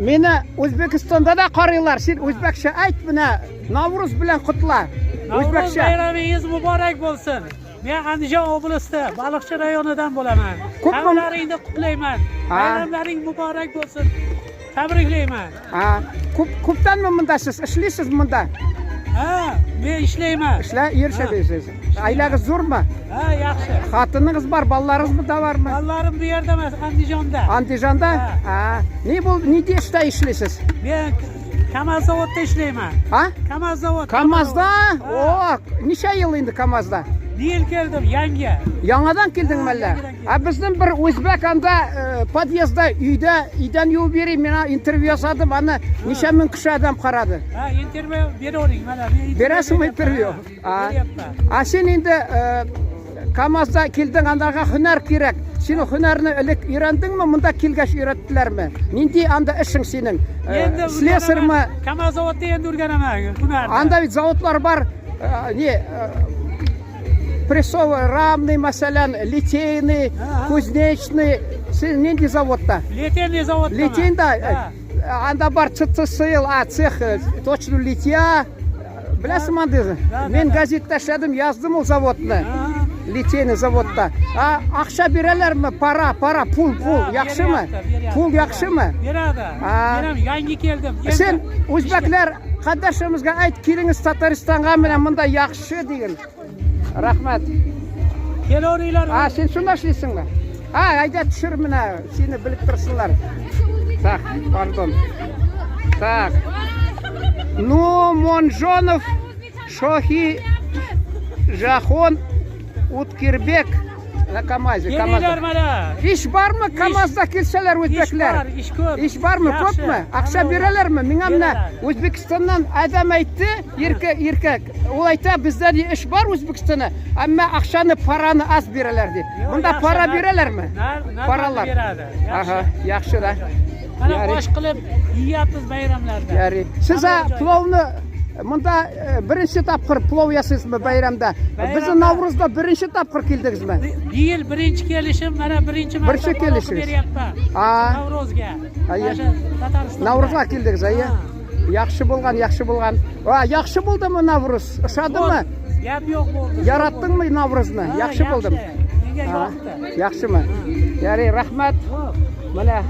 Мине Үзбәкстанда да карыйлар. Син үзбәкчә әйт менә. Навруз белән котла. Navruz Үзбәкчә. bayramingiz muborak bo'lsin. Men Andijon oblasti Baliqchi rayonidan bo'laman. Ko'pmi- Hammalaringni qutlayman. Ha. Bayramlaring muborak bo'lsin. Tabriklayman. Ha, Күп күптәнме монда сез эшлисез монда? Ha, men ishlayman. Эшлә, йөршәдесез. Айлагыз зурмы? Ha, yaxshi. Хатыныгыз бар, балаларыгыз да бармы? Bolalarim bu yerda emas, Andijonda. Андижанда? Ha. Ha. Ни бул, нинди эштә эшлисез? Men Kamaz zavodda ishlayman. Ha? Kamaz zavod. КАМАЗда? Ha. О, ничә ел инде КАМАЗда? Bir yil keldim, yangi. Яңадан килдеңме Ha, әллә? яңадан килдем. Ә безнең бер үзбәк анда э, подъездда өйдә өйдән юып йөри, миңа интервью ясадым, аны ничә мең кеше адам карады. Ha, intervyu beravering mana. Men intervyu Берәсеңме beryapman. интервью? Ha, А. beryapman. А син инде э, КАМАЗда килдең, андарга һөнәр кирәк. Син ул һөнәрне элек өйрәндеңме, монда килгәч өйрәттеләрме? Нинди анда эшең синең? Э, Endi Слесарьмы? o'rganaman. Kamaz zavodda endi o'rganaman hunarni. Анда бит заводлар бар, э, не, э, прессовый, рамный, мәсәлән, литейный, Ага. кузнечный. Син нинди заводта? Литейный zavodda. Литейда, Ha. э, анда бар ЦЦСЛ, а цех э, точно литья. Беләсеңме андыйны? Да, да, Мин да. газетта эшләдем, яздым ул заводны. Ha. Литейный заводта. А акча бирәләрме? Пара, пара, пул, пул. Ha, Яхшымы? beryapti, beryapti. Пул яхшымы? Beradi. Ha. Men ham yangi keldim. Endi Син үзбәкләр кардәшебезгә әйт, килегез Татарстанга менә монда яхшы диген. Рәхмәт. Kelaveringlar. А син шунда эшлисеңме? А, әйдә төшер менә, сине белеп торсыннар. Так, пардон. Так. Ну, Монжонов, Шохи, Жахон, Уткирбек на КамАЗе. Kelinglar КамАЗда. mana. Иш бармы КамАЗда килсәләр үзбәкләр? Ish bor, ish ko'p. Иш бармы, Yaxshi. күпме? Акча Hamma бирәләрме? Миңа менә Beradi. Үзбәкстаннан адам әйтте, иркә, иркәк. Ул әйтә, бездә ди эш бар Үзбәкстанда, әмма акчаны, параны аз бирәләр ди. Yo'q, Монда yaxshi, пара nar- бирәләрме? nar- Паралар. beradi. Yaxshi. Ага, яхшы да. Mana Ярый. osh qilib yeyapmiz bayramlarda. Ярый. Сез Hamma joyda. пловны монда э, беренче тапкыр плов ясыйсызмы бәйрәмдә? Бәйрәмдә. Безнең Наврузда беренче тапкыр килдегезме? Bu yil birinchi kelishim, mana birinchi marta Birinchi palov kelishingiz. qilib beryapman. Ha. Navruzga. Ha, Mana shu Tataristonda. Наврузга килдегез, әйе? Ha. Яхшы булган, яхшы булган. А, яхшы булдымы Навруз? Ошадымы? Zo'r, Gap yo'q bo'ldi. Яраттыңмы Наврузны? Ha, Яхшы булдым. Menga Ha, yoqdi. Яхшымы? Ярый, рәхмәт. Xo'p. Менә.